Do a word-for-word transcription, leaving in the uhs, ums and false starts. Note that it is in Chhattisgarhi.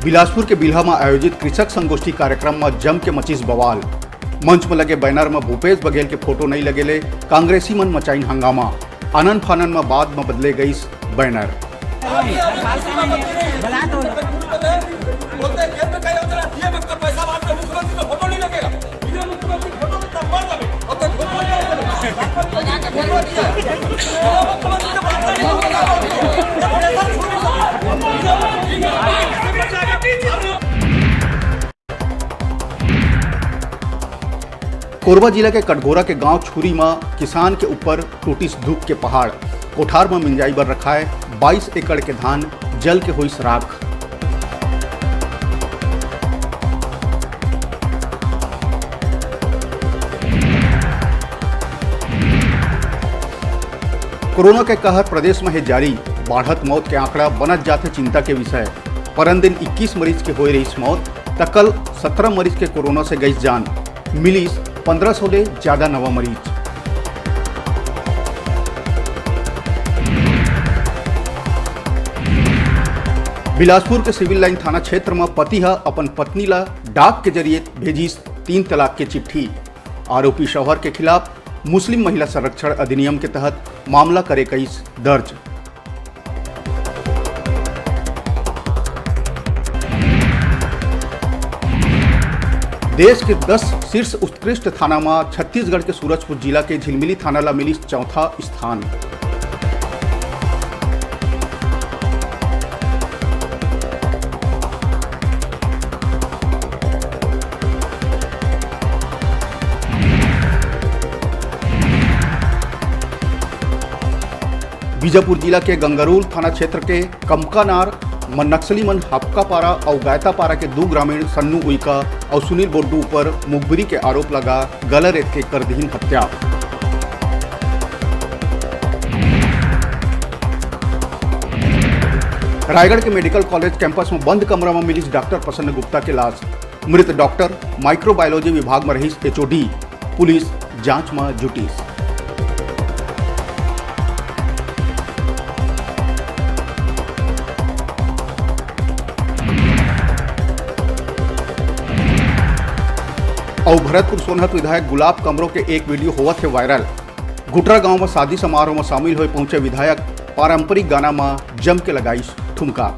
बिलासपुर के बिल्हा म आयोजित कृषक संगोष्ठी कार्यक्रम म जम के मचिस बवाल। मंच म लगे बैनर म भूपेश बघेल के फोटो नइ लगे ले कांग्रेसी मन मचाइन हंगामा। आनन फानन म बाद म बदले गइस बैनर। कोरबा जिला के कटघोरा के गांव छुरी म किसान के ऊपर टूटिस दुख के पहाड़। कोठार म मिंजाई बर रखाए बाईस एकड़ के धान जल के होइस राख। कोरोना के कहर प्रदेश म हे जारी, बाढ़त मौत के आंकड़ा बनत जाथे चिंता के विषय। परन दिन इक्कीस मरीज के होए रहिस मौत, त कल सत्रह मरीज के कोरोना से गइस जान। मिलिस पन्द्रह सौ ले ज्यादा नवा मरीज। बिलासपुर के सिविल लाइन थाना क्षेत्र म पति ह अपन पत्नी ला डाक के जरिए भेजिस तीन तलाक के चिट्ठी। आरोपी शौहर के खिलाफ मुस्लिम महिला संरक्षण अधिनियम के तहत मामला करे गइस दर्ज। देश के दस शीर्ष उत्कृष्ट थाना म छत्तीसगढ़ के सूरजपुर जिला के झिलमिली थाना ला मिलिस चौथा स्थान। बीजापुर जिला के गंगारूल थाना क्षेत्र के कमकानार म नक्सली मन हापकापारा अउ गायतापारा के दू ग्रामीण सन्नू उइका अउ सुनील बोड्डू ऊपर मुखबिरी के आरोप लगा गला रेत के कर दिहिन हत्या। रायगढ़ के मेडिकल कॉलेज कैंपस म बंद कमरा म मिलिस डॉक्टर प्रसन्न गुप्ता के लाश। मृत डॉक्टर माइक्रोबायोलॉजी विभाग म रहिस एचओडी। पुलिस जांच म जुटिस। अउ भरतपुर सोनहत विधायक गुलाब कमरो के एक वीडियो होवत हे वायरल। गुटरा गांव म शादी समारोह म शामिल होए पहुंचे विधायक पारंपरिक गाना म जम के लगाइस ठुमका।